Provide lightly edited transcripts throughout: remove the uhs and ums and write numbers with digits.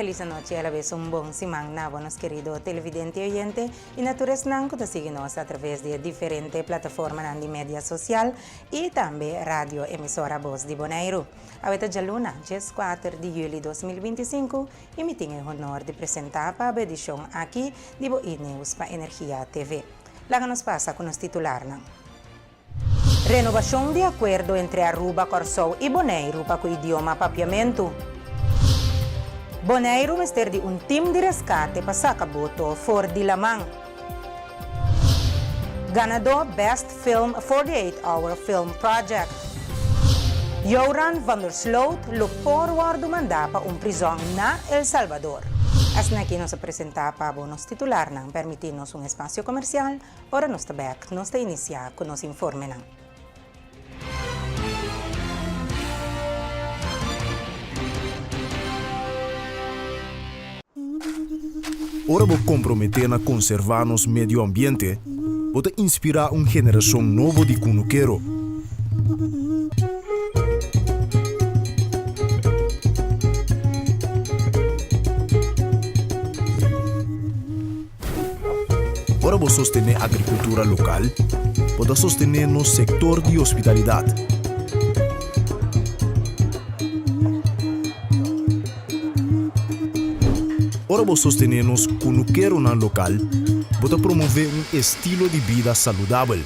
felis anochi y a la vez un bon siman na bo nos kerido televidente y oyente y na tur esnan cu ta sigui nos a traves di e diferente plataformanan di media social y tambe radio emisora Bos di Boneiru. Awe ta djaluna, dieskuater di juli 2025 y mi tin e honor di presenta pa bo edicion aki di bo e-nieuws pa Energia TV. Laga nos pasa cu nos titularnan. Renobashon di akuerdo entre Aruba, Kòrsou i Boneiru pa ku idioma Papiamentu. Boneiru mester di un tim di reskate pa saka boto for di laman. Ganadó Best Film 48 Hour Film Project. Joran van der Sloot lo por wòrdu mandá pa un prizòn na El Salvador. Asina aki nos a presentá pa bo nos titularnan. Permití nos un espasio komersial. Ora nos ta bek, nos ta inisiá ku nos informenan. Ora bo komprometé na konservá nos medio ambiente, bo ta inspirá un generashon nobo di kunukero. Ora bo sostené agrikultura lokal, bo ta sostené nos sektor di hospitalidat. Ora bo sostené nos kunukeronan lokal, bo ta promové un estilo di bida saludabel.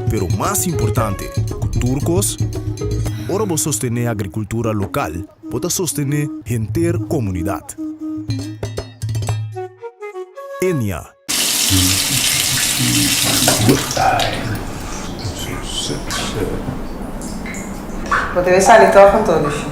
Pero mas importante ku tur kos, ora bo sostené agrikultura lokal, bo ta sostené henter komunidat. Enia. Bo debe sali tòg anto, Lushi.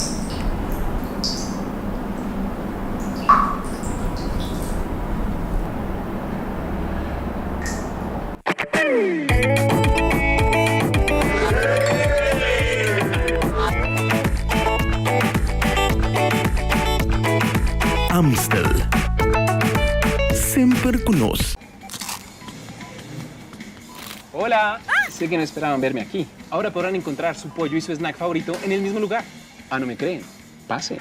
Amstel. Semper cu nos. Hola! Sé que no esperaban verme aquí. Ahora podrán encontrar su pollo y su snack favorito en el mismo lugar. Ah, no me creen? Pasen.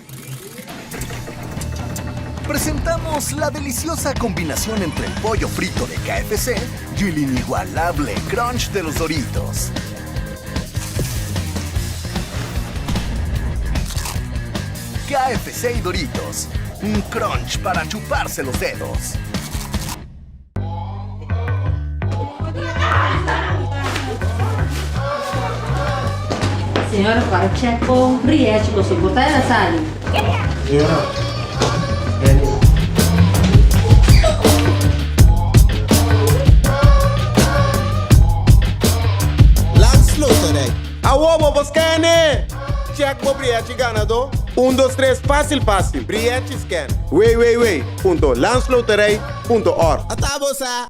Presentamos la deliciosa combinación entre el pollo frito de KFC y el inigualable crunch de los Doritos. KFC y Doritos, un crunch para chuparse los dedos. Señora para check con Riech bo soporta el a sali. Señora, Benny. Landsloterij. Awo bo por scan-e! Check bo brièchi ganadó. Un dos tres fásil fásil. Brièchi scan. www.landsloterij.org. Ata bo sa!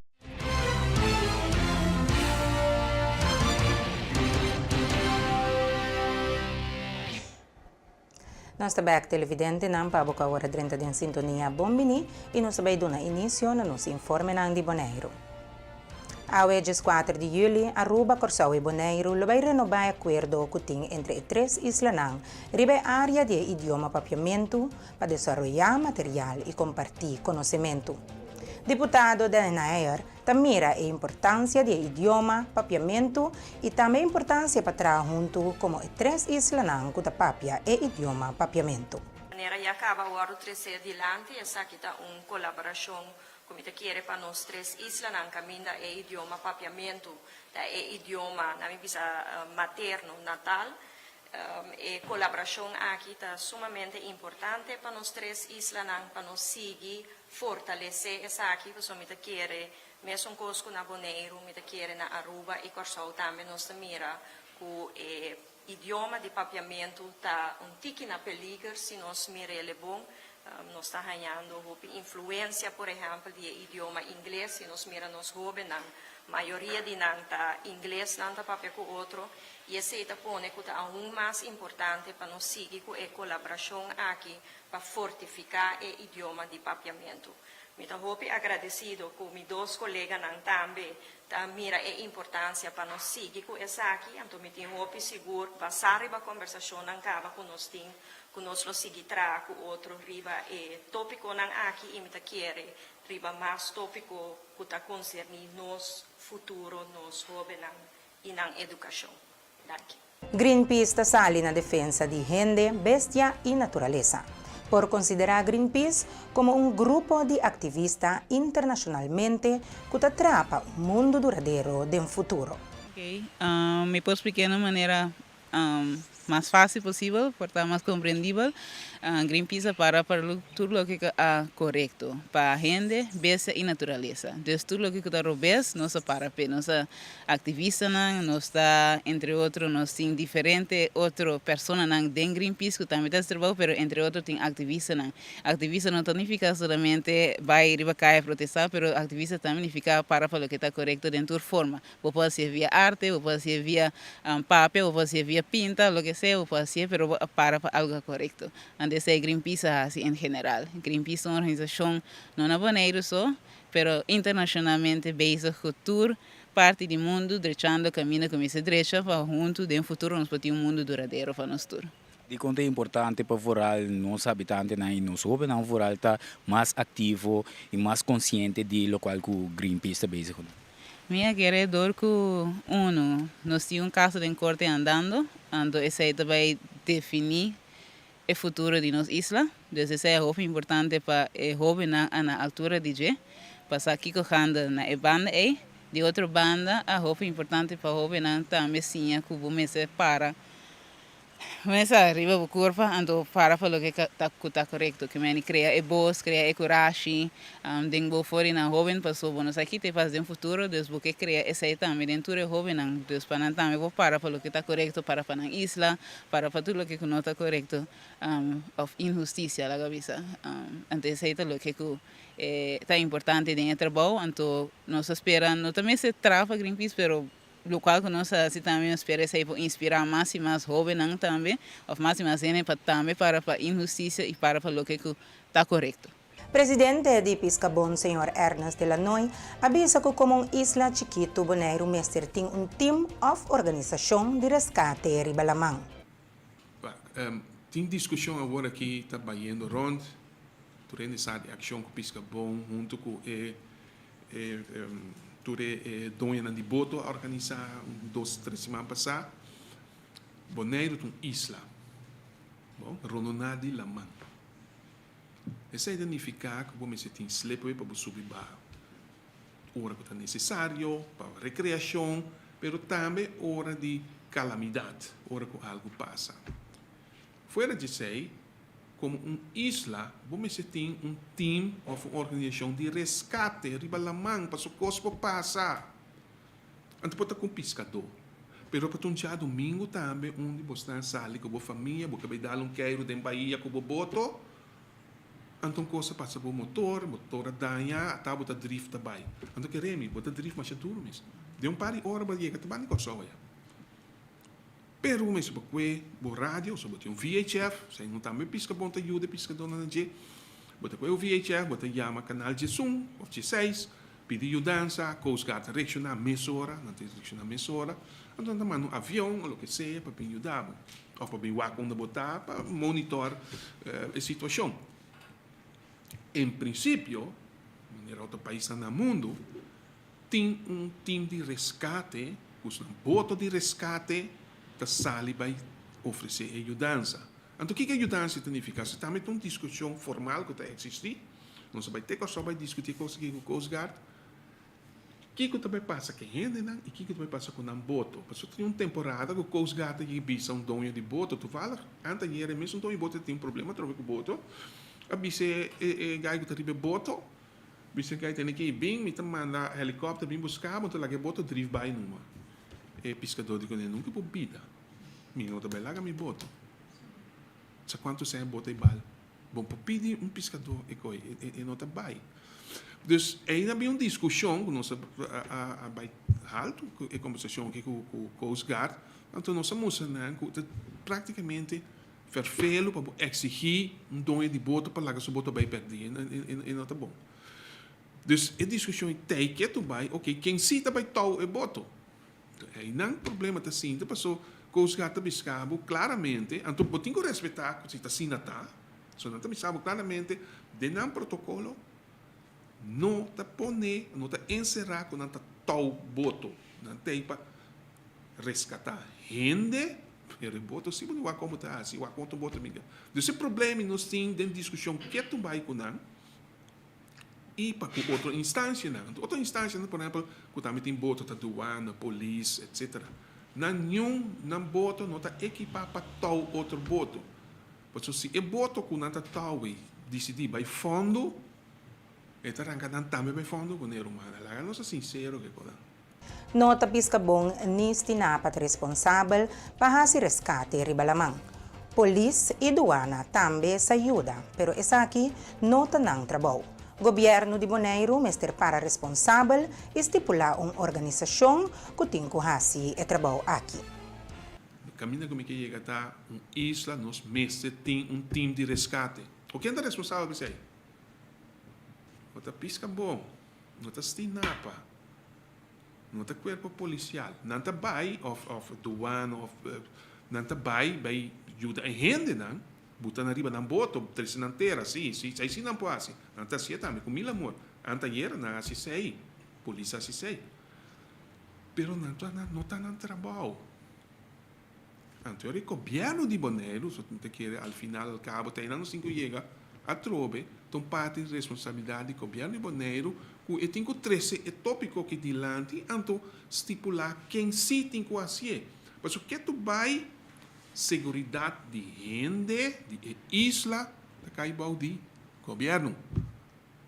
Nos ta bek televidentenan pa bo ku awor a drenta den sintonia bon bini i nos ta bai duna inisio na nos informenan di Boneiru. Awe dieskuater di yüli, Aruba, Kòrsou i Boneiru lo bai renobá e akuerdo ku tin entre e tres islanan riba e área di e idioma papiamentu pa desaroyá material i kompartí konosementu. Diputado Den Heyer ta mira e importansia di e idioma papiamentu i tambe e importansia pa traha huntu komo e tres islanan ku ta papia e idioma papiamentu. Manera ya kaba a wòrdu tresé dilanti, esaki ta un kolaborashon ku mi ta kere pa nos tres islanan kaminda e idioma papiamentu ta e idioma, na mi bisa, materno, natal. E kolaborashon aki ta sumamente importante pa nos tres islanan pa nos sigui fortalesé esaki, pasobra mi ta kere mesun kos ku na Boneiru, mi ta kere na Aruba i Kòrsou tambe nos ta mira ku e idioma di papiamentu ta un tiki na peliger si nos mir'el bon. Nos ta hañando hopi influensia, por ehèmpel, di e idioma ingles. Si nos mira nos hóbennan, mayoria di nan ta ingles nan ta papia ku otro i esei ta pone ku ta aun mas importante pa nos sigui ku e kolaborashon aki pa fortifiká e idioma di papiamentu. Mi ta hopi agradesido ku mi dos koleganan tambe ta mira e importansia pa nos sigui ku esaki, anto mi tin hopi sigur basá riba kombersashonnan kaba ku nos tin ku nos lo sigui traha ku otro riba e tópikonan aki i mi ta kere riba mas tópiko ku ta konserní nos futuro, nos hóbennan i nan edukashon. Danki. Greenpeace ta sali na defensa di hende, bestia i naturalesa. Por konsiderá Greenpeace komo un grupo di aktivista internashonalmente ku ta traha pa un mundu duradero den futuro. Ok, mi por splik'é na un manera mas fácil posibel, por ta mas komprendibel. Greenpeace a para pa tur loke ku a korekto pa hende, bestia i naturalesa. Dus tur loke ku ta robes nos a para p'e. Nos a aktivistanan, nos ta entre otro nos tin diferente otro personanan den Greenpeace ku tambe ta hasi trabou, pero entre otro tin aktivistanan. Aktivista no ta nifiká solamente bai riba kaya protestá, pero aktivista tambe nifiká para pa loke ta korekto den tur forma. Bo por hasié via arte, bo por hasié via papia, bo por hasié via pinta, loke sea bo por hasié, pero bo a para pa algo korekto. Anto esei Greenpeace a hasi en general. Greenpeace ta un organisashon no na Boneiru so, pero internashonalmente bezig ku tur parti di mundu drechando kaminda ku mester drecha pa huntu den futuro nos por tin un mundu duradero pa nos tur. Dikon ta importante pa vooral nos habitantenan i nos hóbennan vooral ta mas aktivo i mas konsiente di lokual ku Greenpeace ta bezig ku nan? Mi a kere dor ku unu, nos tin un kaso den korte andando, anto esei ta bai definí e futuro di nos isla. Dus esei a hopi importante pa e hóbennan a na altura di dje, pa sa kiko ganda na e banda ei. Di otro banda a hopi importante pa hóbennan tambe siña ku bo mester para Mesa riba bo kurpa, anto para pa loke ta ku ta korekto. Ke meni krea e bos, krea e kurashi den bo for di nan hoben paso bo no sa ki te pasa den futuro, dus bo ke krea esei tambe den tur e hobennan, dus pa nan tambe por para pa loke ta korekto, para pa nan isla, para pa tur loke ku no ta korekto òf inhustisia laga bisa. Anto esei ta loke ku ta importante den e trabou, anto nos ta spera no ta mester traha pa Greenpeace pero Lokual ku nos a hasi tambe, nos spera esei por inspirá mas i mas hóbennan tambe, òf mas i mas hende pa tambe para pa inhustisia i para pa loke ku ta korekto. Presidente di Piskabon señor Ernest de Lannoy a bisa ku komo un isla chikitu Boneiru mester tin un tim òf organisashon di reskate riba laman. Tin diskushon awor aki ta bayendo rònt tur hende sa di akshon ku Piskabon huntu ku e E tur e doñonan di boto a organisá un dos tres siman pasá. Boneiru ta un isla, bon, rondoná di laman. Esei ta nifiká ku bo mester tin slipway pa bo subi baha ora ku ta nesesario pa rekreashon, pero tambe ora di kalamidat, ora ku algu pasa. Fuera di esei, komo un isla, bo mester tin un tim òf un organisashon di reskate riba laman pasobra kos por pasa. Anto por ta ku un piskadó, pero por ta un djadumingu tambe un di bosnan sali ku bo famia, bo ke bai dal un keiru den bahia ku bo boto, anto un kos a pasa bo motor, motor a daña, ata bo ta drif ta bai. Anto kere mi, bo ta drif masha duru mes. Den un par di ora bo a yega ta banda di Kòrsou aya. Pero bo mester por kue bo radio, so bo tin un VHF, esei no tambe piska bon ta yuda e piskadónan na dje. Bo ta kue un VHF, bo ta yama kanal diesun òf dieseis, pidi yudansa, Coast Guard ta reakshoná mesora, nan ta reakshoná mesora, anto nan ta manda un avion o loke sea pa bin yuda bo òf pa bin wak unda bo ta pa monitor e situashon. En prinsipio, manera otro paisnan na mundu, Tin un tim di reskate ku su boto di reskate ta sali bai ofresé e yudansa. Anto kiko e yudansa ta nifiká? Si tambe ta un diskushon formal ku ta eksistí, nos a bai te Kòrsou bai diskutí e kos aki ku Coast Guard, kiko ta bai pasa ku e hendenan i kiko ta bai pasa ku nan boto. Pasobra tin un temporada ku Coast Guard ta yega bisa un doño di boto, toevallig anteayer e mesun doño di boto tin un problema atrobe ku boto, a bisa e guy ku ta riba e boto, Bisa kai tene ki bin, mi ta manda helikòpter bin buska bo, ta laga e boto drif bai numa. E piskadó di kuné, Nunka bo bida, mi no ta bai laga mi boto. Sa kuantu sèn e boto ei bal? Bo por pidi un piskadó e koi, e no ta bai. Dus ei a bin un diskushon ku nos a bai haltu ku e kombersashon aki ku Coast Guard, anto nos a mustra nan ku ta praktikamente Ferfelu pa bo exigí un doño di boto pa laga su boto bai pèrdí, e no ta bon. Dus e diskushon ei tei ketu bai, oke, ken si ta bai tou e boto? Einan problema ta sinta paso Coast Guard ta biska bo klaramente, anto bo tin ku respetá ku si ta asina ta, so nan ta bisa bo klaramente den nan protokolo no ta pone, no ta enserá ku nan ta tou boto, nan ta ei pa reskatá hende, pero e boto si bo no wak komo ta hasi, wak kon otro boto a migra. Dus e problema nos tin den diskushon ketu bai ku nan. i pa ku otro instansianan. Anto otro instansianan, por ehèmpel, ku tambe tin boto ta duana, polis, etsetera. Nan niun nan boto no ta ekipá pa tou otro boto. Pasobra si e boto ku nan ta tou ei disidí bai fòndu, e ta ranka nan tambe bai fòndu kuné, rumannan. Laga nos ta sinsero ke konan. No ta piska bon ni Stinapa ta responsabel pa hasi reskate riba laman. Polis i duana tambe sa yuda, pero esaki no ta nan trabou. Gobièrnu di Boneiru mester para responsabel i stipulá un organisashon ku tin ku hasi e trabou aki. Kaminda ku mi ke yega ta un isla, nos mester tin un tim di reskate. O ken ta responsabel pa esei? No ta piska bon, no ta Stinapa. No ta cuerpo policial. Nan ta bay of of douane of nan ta bay bay yuda e hendenan buta nan riba nan boto trece nan tera si si esey si nan por haci. Nan ta hacié tambe cu mil amor. Anteayer nan a haci esey. Polis a haci esey. Pero nan ta no ta nan trabao. Anto e gobierno di Boneiru, so mi ta kere al final al cabo ta einan nos tin cu yega atrobe ta un parti di responsabilidad di gobierno di Boneiru cu e tin cu trece e topico aki dilanti anto stipula ken si tin cu hacié. Pasobra ke tu bay seguridad di hende di e isla ta cay bao di gobierno,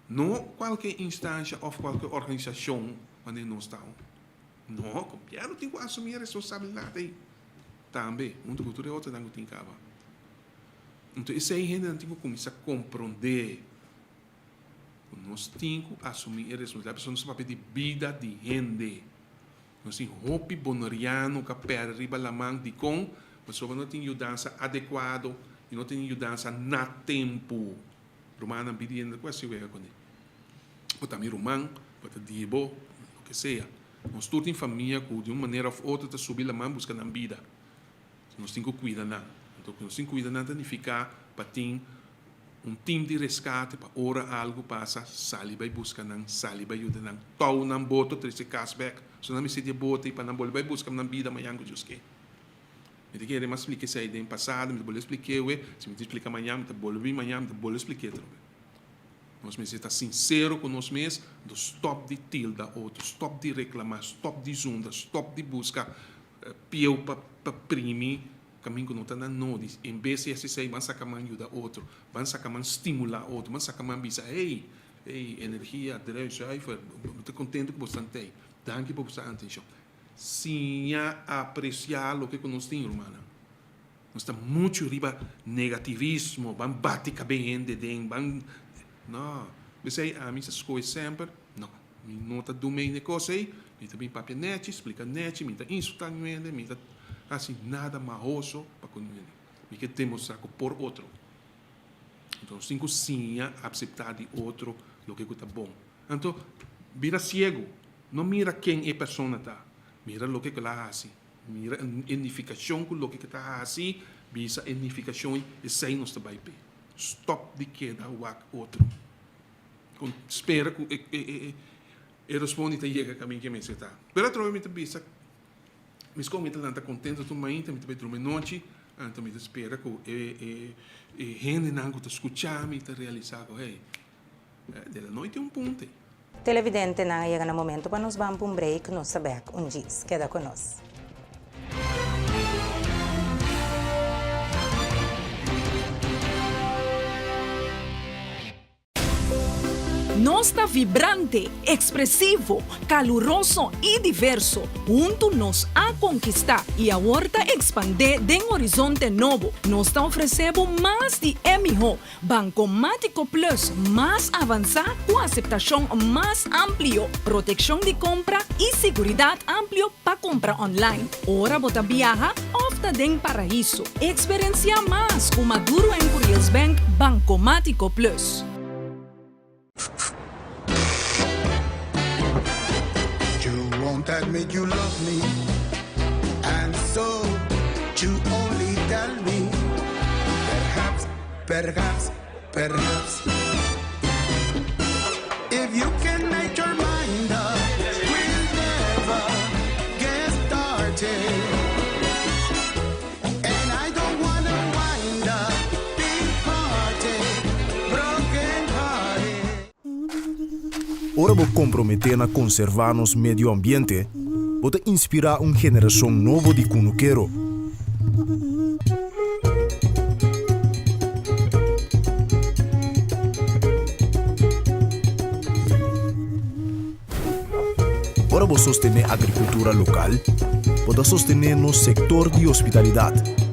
no cualke instancia of cualke organisacion wanneer nos ta. No, gobièrnu tin ku asumí e responsabilidat ei tambe, huntu ku tur e otronan ku tin kaba. Anto esei hendenan tin ku kuminsá komprondé ku nos tin ku asumí e responsabilidat pasobra nos ta papia di bida di hende. Nos tin hopi boneriano ku a pèrdè riba laman. Dikon? Pasobra no tin yudansa adekuado i no tin yudansa na tempu. Rumannan pidiendo ku hasi wega kuné. Bo ta mi ruman, bo ta di bo, loke sea. Nos tur tin famia ku di un manera òf otro ta subi laman buska nan bida. Nos tin ku kuida nan. Anto ku nos tin kuida nan ta nifiká pa tin un tim di reskate pa ora algu pasa sali bai buska nan, sali bai yuda nan, tou nan boto trese kas bèk. So nan mester di e boto ei pa nan bolbe bai buska nan bida mañan ku Dios ke. Mi ta kere mas splika esei den pasado, mi ta bolbe splik'é awe, si mi tin splika mañan mi ta bolbe bin mañan mi ta bolbe splik'é atrobe. Nos mester ta sinsero ku nos mes, anto stòp di tilda otro, stòp di reklamá, stòp di zunda, stòp di buska pieu pa pa primi kamin ku no ta na nodi. En bes di hasi esei, ban saka man yuda otro, ban saka man stimulá otro, ban saka man bisa, hey, hey, energia, drei, zuiver, mi ta kontentu ku bo stan tei, danki pa bo sa atenshon. Siña apresiá loke ku nos tin, rumannan. Nos ta muchu riba negativismo, ban bati kab'é hende den, ban, no. P'esei ami sa skohe semper, no, mi no ta dum'é n'e kos ei, mi ta bin papia nèchi, splika nèchi, mi ta insultá niun hende, mi ta hasi nada mahoso pa ku niun hende. Mi ke demostrá ku por otro. Anto nos tin ku siña apseptá di otro loke ku ta bon. Anto, bira siegu, no mira ken e persona ta, mira loke ku el a hasi. Mira e nifikashon ku loke ke ta hasi, bisa e nifikashon ei, esei nos ta bai p'e. Stòp di keda wak otro. Kon spera ku e e e e respondi ta yega kaminda ke mester ta. Pero atrobe mi ta bisa, mi skon mi ta lanta kontento tur mainta, mi ta bai drumi nochi, anto mi ta spera ku e e e hendenan ku ta skucha mi ta realisá ku hey, De la noite un punte. Televidentenan a yega na momento pa nos ban pa un break, nos ta bek un djis. Keda ku nos. Nos ta vibrante, ekspresivo, kaluroso i diverso. Huntu nos a konkistá i awor ta ekspandé den horizonte nobo. Nos ta ofresé bo mas di e mihó. Bankomátiko Plus mas avansá ku aseptashon mas amplio, protekshon di kompra i siguridat amplio pa kumpra online, ora bo ta biaha òf ta den paraiso. Eksperensiá mas ku Maduro en Curiels Bank Bankomátiko Plus. make you love me And so you only tell me Perhaps, perhaps, perhaps If you can make your mind up We'll never get started And I don't wanna wind up Big party, broken hearted Ora bo komprometé na konservá nos medio ambiente, bo ta inspirá un generashon nobo di kunukero. Ora bo sostené agrikultura lokal, bo ta sostené nos sektor di hospitalidat.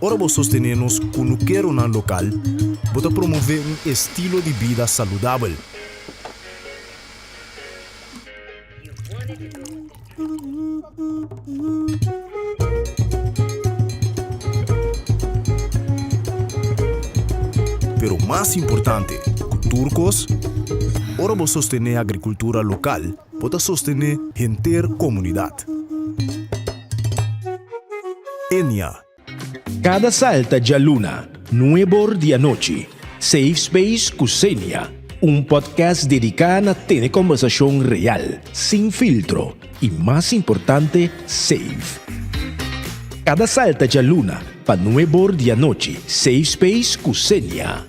Ora bo sostené nos kunukeronan lokal, bo ta promové un estilo di bida saludabel. Pero mas importante ku tur kos, ora bo sostené agrikultura lokal, bo ta sostené henter komunidat. Enia. Kada salta djaluna, nuebor di anochi, Safe Space ku Xenia, un podcast dediká na tene kòmbersashon real, sin filtro i mas importante, safe. Kada salta djaluna pa nuebor di anochi, Safe Space ku Xenia.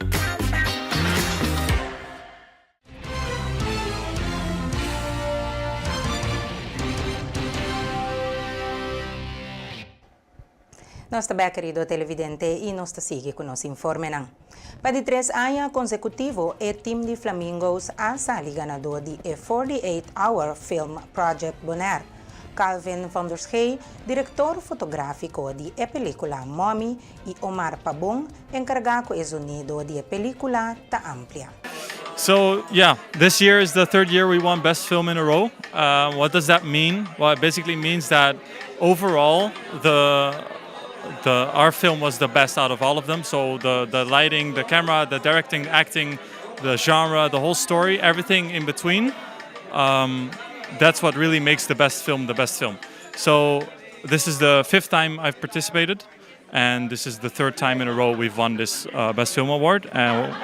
Nos ta bek kerido televidente y nos ta sigui cu nos informenan. Pa di tres aña consecutivo e team di Flamingos a sali ganador di e 48 Hour Film Project Bonaire. Calvin van der Schee, director fotografico di e pelicula Mommy y Omar Pabon, encarga cu e zonido di e pelicula ta amplia. So yeah, this year is the third year we won best film in a row. Uh, what does that mean? Well, it basically means that overall the the our film was the best out of all of them. So the the lighting, the camera, the directing, acting, the genre, the whole story, everything in between. Um, that's what really makes the best film the best film. So this is the fifth time I've participated and this is the third time in a row we've won this uh, Best Film Award. And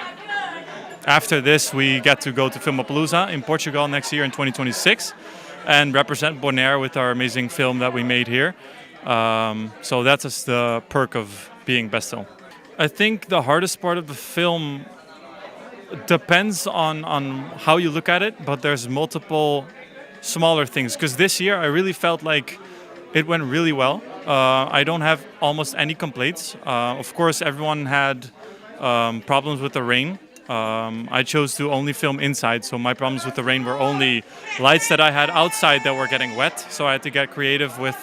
after this, we get to go to Filmapalooza in Portugal next year in 2026 and represent Bonaire with our amazing film that we made here. Um, so that's just the perk of being best film. I think the hardest part of the film depends on, on how you look at it, but there's multiple smaller things. Because this year I really felt like it went really well. Uh, I don't have almost any complaints. Uh, of course, everyone had um, problems with the rain. Um, I chose to only film inside, so my problems with the rain were only lights that I had outside that were getting wet. So I had to get creative with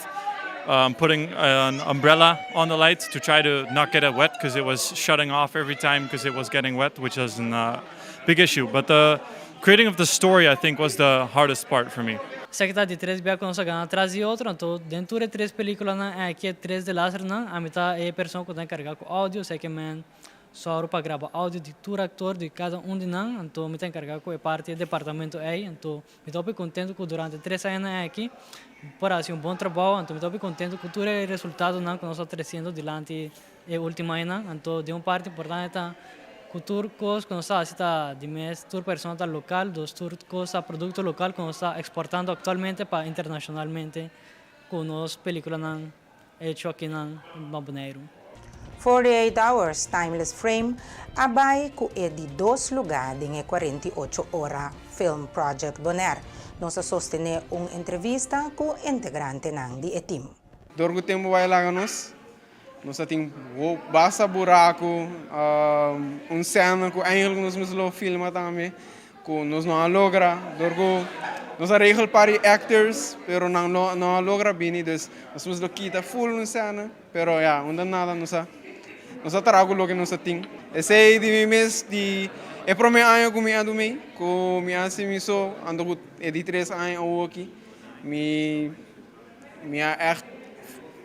um, putting an umbrella on the light to try to not get it wet because it was shutting off every time because it was getting wet, which was a uh, big issue. But the creating of the story, I think, was the hardest part for me. Esaki ta di tres bia ku nos a gana tras di otro, anto den tur e tres pelíkulanan aki e tres delasternan ami ta e persona ku ta enkargá ku audio, esei ke men sòru pa graba audio di tur aktor di kada un di nan, anto mi ta enkargá ku e parti e departamento ei, anto mi ta hopi kontentu ku durante tres añanan aki por hasi un bon trabou, anto mi ta hopi kontentu ku tur e resultadonan ku nos a tresiendo dilanti E ultimo añanan, anto den un parti importante ta ku tur kos ku nos ta hasi ta di mes, tur persona ta lokal, dus tur kos ta produkto lokal ku nos ta eksportando aktualmente pa internashonalmente ku nos pelikulanan hecho akinan na Boneiru. 48 Hours Timeless Frame a bai ku e di dos lugá den e 48 ora Film Project Bonaire. Nos a sostené un entrevista ku integrantenan di e tim. Dor ku tempu bai laga nos, Nos a tin basta buraku, un sèna ku eigenlijk nos mester lo filma tambe, ku nos no a logra dor ku nos a regel par di actors pero nan no no a logra bini dus nos mester lo kita full un sèna pero ya unda nada nos a nos a traha ku loke nos a tin. Esei di mi mes di e prome aña ku mi a dumei ku mi a hasi mi so anto ku e di tres aña awoki mi Mi a echt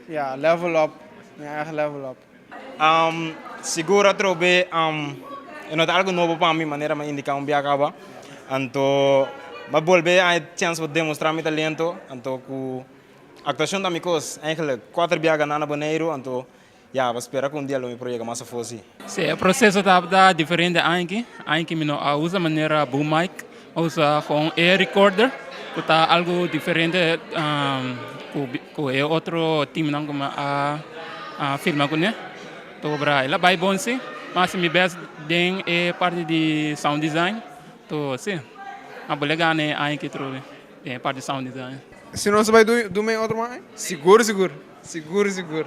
ya level up, mi a echt level up. Sigur atrobe. E no ta algu nobo pa mi, manera mi a indiká un bia kaba. Anto mi a bolbe haña chèns pa demostrá mi talento, anto ku aktuashon ta mi kos. Eigenlijk kuater bia ganá na Boneiru, anto ya, bo spera ku un dia lo mi por yega mas afó si. Sí, e proseso tabata diferente aña Aña mi no a usa manera boom mic, a usa gewoon e recorder, ku ta algu diferente ku e otro teamnan ku mi a firma kuné. Tobra el a bai bon si, mi a hasi mi best den e parti di sound design, to si, a bole gana e aña aki trobe den e parti di sound design. Si nos bai duma e otro aña? Sigur sigur, sigur sigur.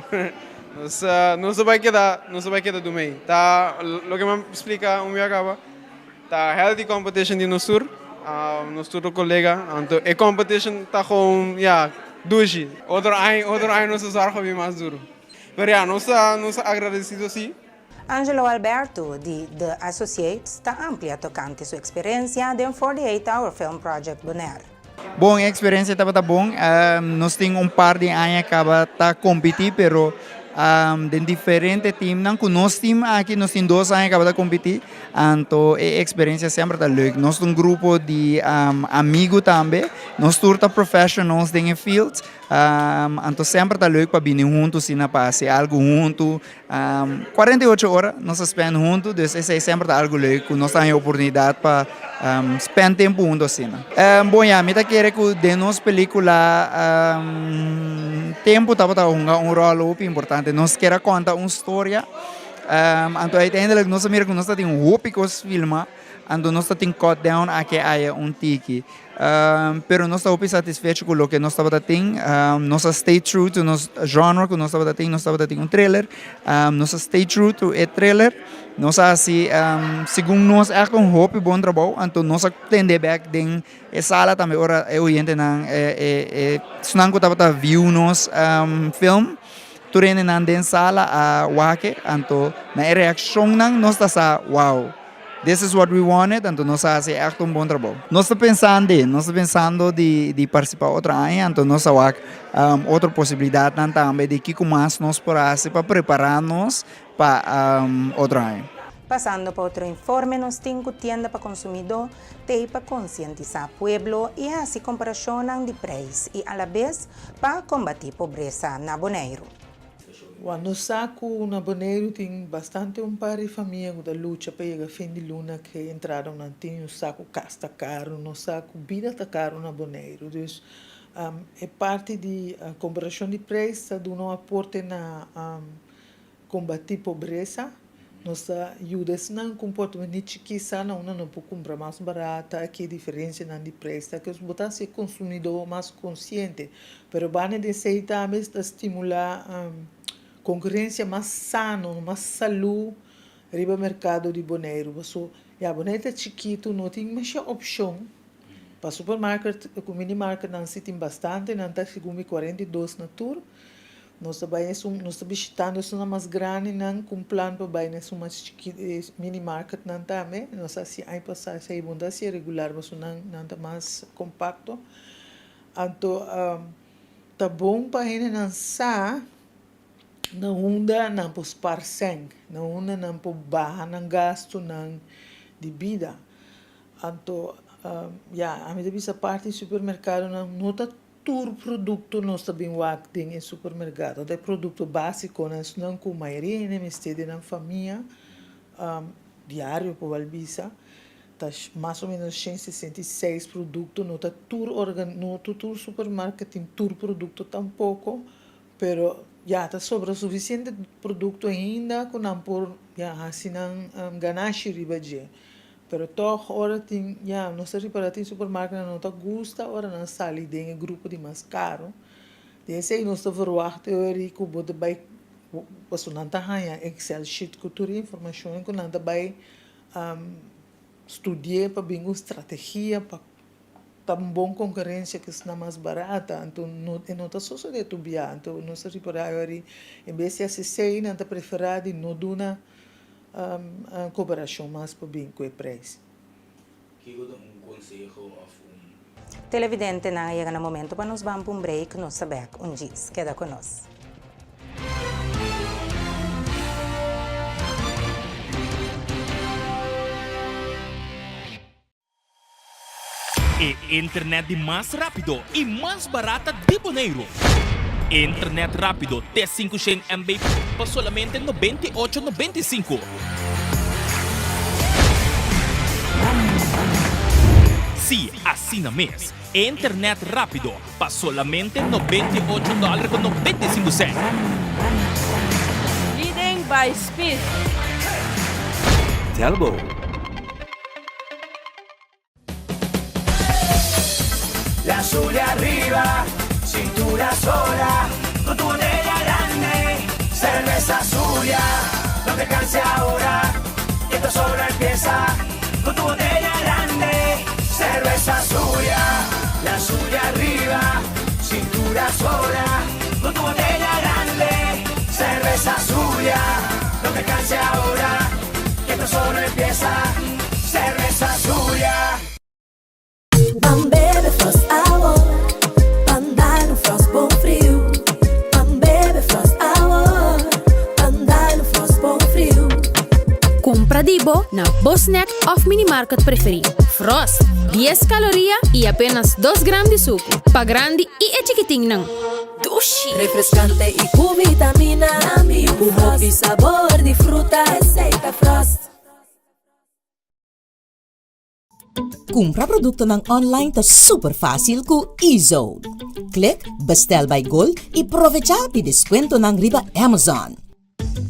Nos nos ta bai keda, nos ta bai keda duma ei. Ta loke mi a splika un bia kaba, ta healthy competition di nos tur, nos tur ta kolega, anto e competition ta gewoon ya dushi. Otro aña, otro aña nos ta zorg pa bin mas duro. Pero ya, nos ta nos ta agradecido si. Angelo Alberto di The Associates ta amplia tokante su eksperensia den 48 Hour Film Project Bonaire. Bon, e eksperensia tabata bon. Nos tin un par di aña kaba ta kompetí, pero den diferente teamnan. Ku nos team aki nos tin dos aña kaba ta kompetí, anto e eksperensia semper ta leuk. Nos ta un grupo di amigu tambe, nos tur ta professionals den e field. Anto semper ta leuk pa bini huntu asina pa hasi algu huntu. 48 ora nos a spend huntu, dus esei semper ta algu leuk ku nos ta haña oportunidat pa spend tempu huntu asina. Bon ya, mi ta kere ku den nos pelikula tempu tabata hunga un ròl hopi importante. Nos kier a konta un storia, anto uiteindelijk nos a mira ku nos ta tin hopi kos filma, anto nos ta tin cut down aki aya un tiki. Pero nos ta hopi satisfecho cu loke nos tabata tin. Nos a stay true to nos genre cu nos tabata tin. Nos tabata tin un thriller. Nos a stay true to e thriller. Nos a haci segun nos echt un hopi bon trabou. Anto nos a tende bek den e sala tambe ora e oyentenan, e esnan cu tabata view nos film, tur hendenan den sala a wak e. Anto na e reaccionnan nos ta sa, wow. This is what we wanted, anto nos a hasi echt un bon trabou. Nos ta pensando, nos ta pensando di di partisipá otro aña, anto nos a wak otro posibilidatnan tambe di kiko mas nos por hasi pa prepará nos pa otro aña. Pasando pa otro informe nos tin ku tienda pa konsumidó t'ei pa konsientisá pueblo i hasi komparashonnan di preis i alabes pa kombatí pobresa na Boneiru. Wan nos sa ku na Boneiru tin bastante un par di famia ku ta lucha pa yega fin di luna ku e entrada nan tin. Nos sa ku kas ta karu, nos sa ku bida ta karu na Boneiru. Dus e parti di komparashon di preis ta duna un aporte na kombatí pobresa. Nos ta yuda esnan ku un portemoney chikí sa na unda nan por kumpra mas barata, ki e diferensianan di preis ta. Bo ta hasi e konsumidó mas konsiente. Pero banda di esei tambe ta stimulá konkurensia mas sano, mas salú riba merkado di Boneiru. Pasobra ya Boneiru ta chikitu, no tin masha opshon. Pa supermarket ku minimarketnan si tin bastante, nan ta segun mi 42 na tur. Nos ta bai esun, nos ta bishitando esunnan mas grandinan ku un plan pa bai na esun mas chikit, e minimarketnan tambe. Nos a hasi aña pasá esei, bo no ta hasié regular pasobra nan nan ta mas kompakto. Anto ta bon pa hendenan sa na unda nan por spar sèn, na unda nan por baha nan gastunan di bida. Anto ya, ami ta bisa parti supermerkadonan no ta tur produkto nos ta bin wak den e supermerkado, ta e produkto básikonan, esnan ku mayoria hende mester den nan famia diario por wal bisa. Ta mas o menos 166 produkto, no ta tur organ, no ta tur supermarket tin tur produkto tampoko, pero ya ta sobra sufisiente produkto ainda ku nan por ya hasi nan ganashi riba dje. Pero tòg ora tin ya nos ta ripará tin supermarketnan no ta gusta ora nan sali den e grupo di mas karu, den esei nos ta verwagt ori ku bo ta bai pasobra nan ta haña excel sheet ku tur e informashon ku nan ta bai Studi'é pa bin un strategia pa ta un bon konkurensia ku esnan mas barata, anto no e no ta sosodé tur bia, anto nos ta ripará awor en bes di hasi esei nan ta preferá di no duna koperashon mas pa bin ku e preis. Kiko ta un konseho òf un. Televidentenan a yega na momento pa nos ban pa un break, nos ta bek un djis. Keda ku nos. E internet di mas rápido i mas barata di Boneiru. Internet rápido te 500 MB pa solamente 98 95. Sí, asina mes. Internet rápido pa solamente 98 dòler ku 95 sènt. Leading by speed. Telbo. La Zulia arriba, cintura sola, con tu botella grande, cerveza Zulia, no te canses ahora, que esto solo empieza, con tu botella grande, cerveza Zulia, la Zulia arriba, cintura sola, con tu botella grande, cerveza Zulia, no te canses ahora, que esto solo empieza, cerveza Zulia. Ban bebe Frost awor, ban dal un Frost bon friu. Ban bebe Frost awor, ban dal un Frost bon friu. Kumpra di bo na bo snack òf minimarket preferí. Frost, dies kaloria i apenas dos gram di suku. Pa grandi i e chikitinnan. Dushi! Refrescante y cu vitamina. Cu hopi sabor di fruta. Esey ta Frost. Kumpra produktonan online ta super fásil ku eZone. Klik Bestel by Gold i provechá di deskuentonan riba Amazon.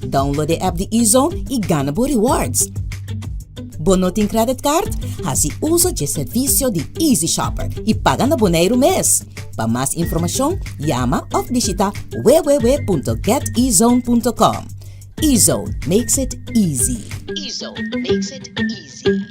Download e app di eZone i gana bo rewards. Bo no tin credit card? Hasi uso dje servisio di Easy Shopper i paga na Boneiru mes. Pa mas informashon, yama òf bishita www.getezone.com. eZone makes it easy. eZone makes it easy.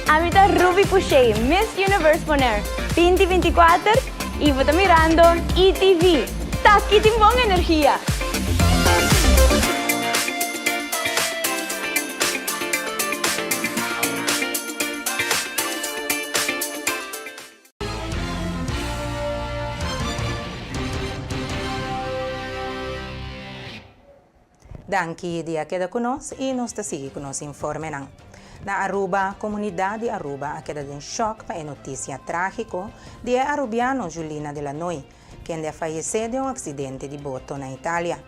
Ami ta Ruby Pouchet, Miss Universe Bonaire 2024 y bo ta mirando ETV. Taki tin bon energia! Danki di a keda ku nos i nos ta sigui ku nos informenan. Na Aruba, komunidat di Aruba a keda den shòk pa e notisia trágiko di e arubiano Julina de Lanoy, kende a fayesé den un aksidente di boto na Italia.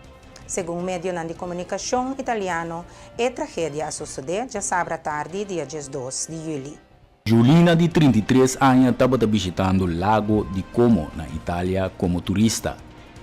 Segun medionan di komunikashon italiano, e tragedia a sosodé djasabra tardi dia 12 di yüli. Julina di 33 aña tabata bishitando Lago di Como na Italia komo turista.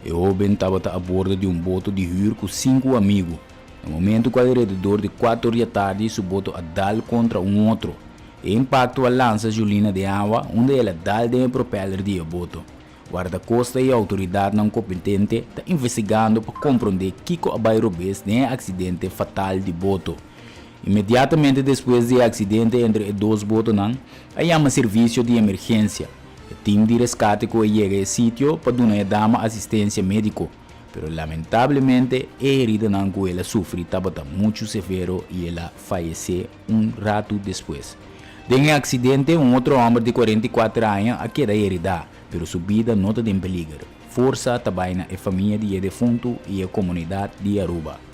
E hóben tabata a bordo di un boto di hür ku sinku amigu. Na momentu ku alrededor di kuater or di atardi su boto a dal kontra un otro. E impakto a lansa Julina den awa unda el a dal den e propeller di e boto. Wardakosta i outoridatnan kompetente ta investigando pa komprondé kiko a bai robes den e aksidente fatal di boto. Inmediatamente despues di e aksidente entre e dos botonan, a yama servisio di emergensia. E tim di reskate ku a yega e sitio pa duna e dama asistensia médiko, pero lamentablemente e heridanan ku el a sufri tabata muchu severo i el a fayesé un ratu despues. Den e aksidente un otro hòmber di 44 aña a keda heridá, pero su bida no ta den peliger. Forsa ta bai na e famia di e defuntu i e komunidat di Aruba.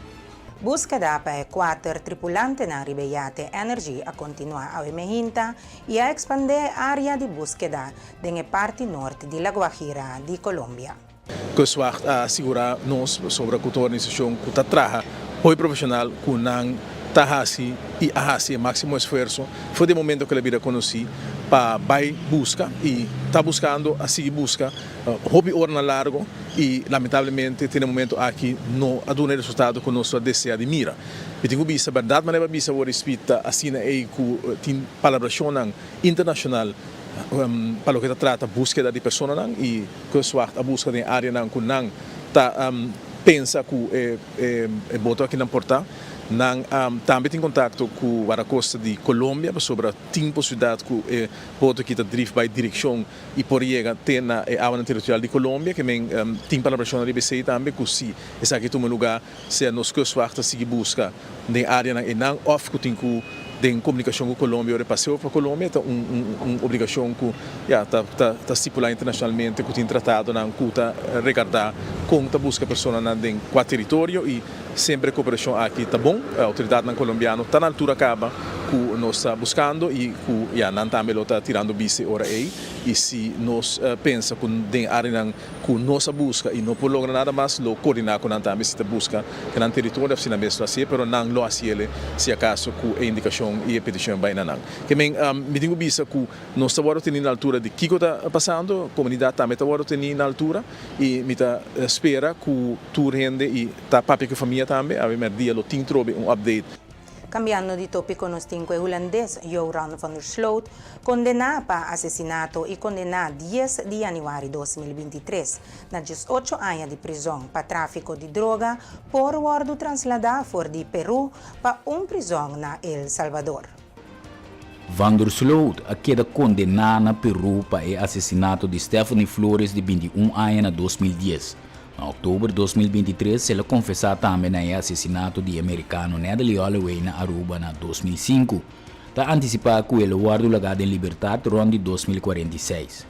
Búskeda pa e kuater tripulantenan riba e yate Energy a kontinuá awe mehinta i a ekspandé e área di búskeda den e parti nort di La Guajira di Colombia. Kustwacht a sigurá nos pasobra ku ta un organisashon ku ta traha hopi profeshonal ku nan ta hasi i a hasi e máksimo esfuerso for di e momento ku el a bira konosí pa bai buska i ta buskando a sigui buska hopi oranan largo i lamentablemente te na e momento aki no a duna e resultado ku nos a desea di mira. Mi tin ku bisa bèrdat manera bo a bisa awor Speed ta asina ei ku tin palabrashonnan internashonal pa loke ta trata búskeda di personanan i Kustwacht a buska den áreanan ku nan ta pensa ku e boto akinan por ta. Nan tambe tin kontakto ku Guardacosta di Colombia pasobra tin posibilidat ku e boto aki ta drif bai direkshon i por yega te na e awanan teritorial di Colombia. Ke men tin palabrashonnan riba esei tambe ku si esaki tuma lugá sea nos Kustwacht ta sigui buska den áreanan einan òf ku tin ku. Den komunikashon ku Colombia ora e paseo pa Colombia ta un un obligashon ku ya ta ta stipulá internashonalmente ku tin tratadonan ku ta regardá kon ta buska personanan den kua teritorio i semper e koperashon aki ta bon. Outoridatnan kolombiano ta na altura kaba ku nos ta buskando i ku ya nan tambe lo ta tirando bista e ora ei i si nos pensa ku den áreanan ku nos a buska i no por logra nada mas, lo koordiná ku nan tambe si ta buska ke nan teritorio òf si nan mes lo hasié, pero nan lo hasiel si akaso ku e indikashon i e petishon bai na nan. Ke men, mi tin ku bisa ku nos ta wòrdu tení na altura di kiko ta pasando, komunidat tambe ta wòrdu tení na altura i mi ta spera ku tur hende i ta papia ku e famia tambe, awe mèrdia lo tin trobe un update. Cambiando di topico nos tin cu e Hulandes Joran van der Sloot condena pa asesinato y condena dies di januari 2023 na 18 aña di prizon pa trafico di droga por wordo traslada for di Peru pa un prizon na El Salvador. Van der Sloot a keda condena na Peru pa e asesinato di Stephanie Flores di 21 aña na 2010. Na òktober 2023 el a konfesá tambe na e asesinato di e merikano Natalee Holloway na Aruba na 2005. Ta antisipá ku e lo wòrdu lagá den libertat rònt di 2046.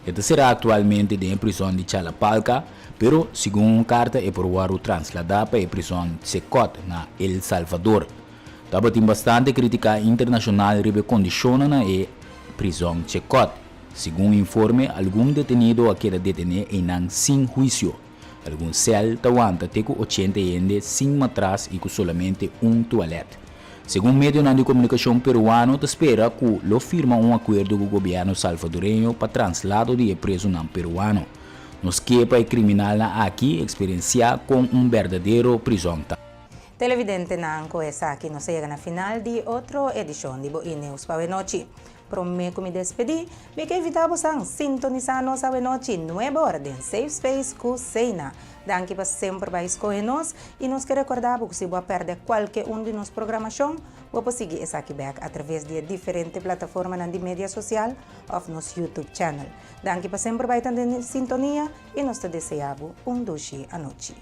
E ta será aktualmente den e prizòn di Chalapalca, pero segun un karta e por wòrdu trasladá pa e prizòn Cecot na El Salvador. Tabatin bastante krítika internashonal riba e kondishonnan na e prizòn Cecot. Segun informe, algun detenido a keda detené einan sin huisio. Algun sèl ta wanta te ku 80 hende sin matras i ku solamente un tualèt. Segun medionan di komunikashon peruano ta spera ku lo firma un akuerdo ku gobièrnu salvadoreño pa translado di e prezunan peruano. Nos ke pa e kriminalnan aki eksperensiá kon un berdadero prizòn ta. Televidentenan, ku esaki nos a yega na final di otro edishon di bo E-Nieuws pa awenochi. Promé ku mi despedí, mi ke invitá bosan sintonisá nos awenochi nuebe ora den Safe Space ku Seina. Danki pa semper bai skohe nos i nos ke rekordá bo ku si bo a pèrdè kualke un di nos programashon, bo por sigui esaki bèk atraves di e diferente plataformanan di media sosial òf nos YouTube channel. Danki pa semper bai ta den sintonia i nos ta deseá bo un dushi anochi.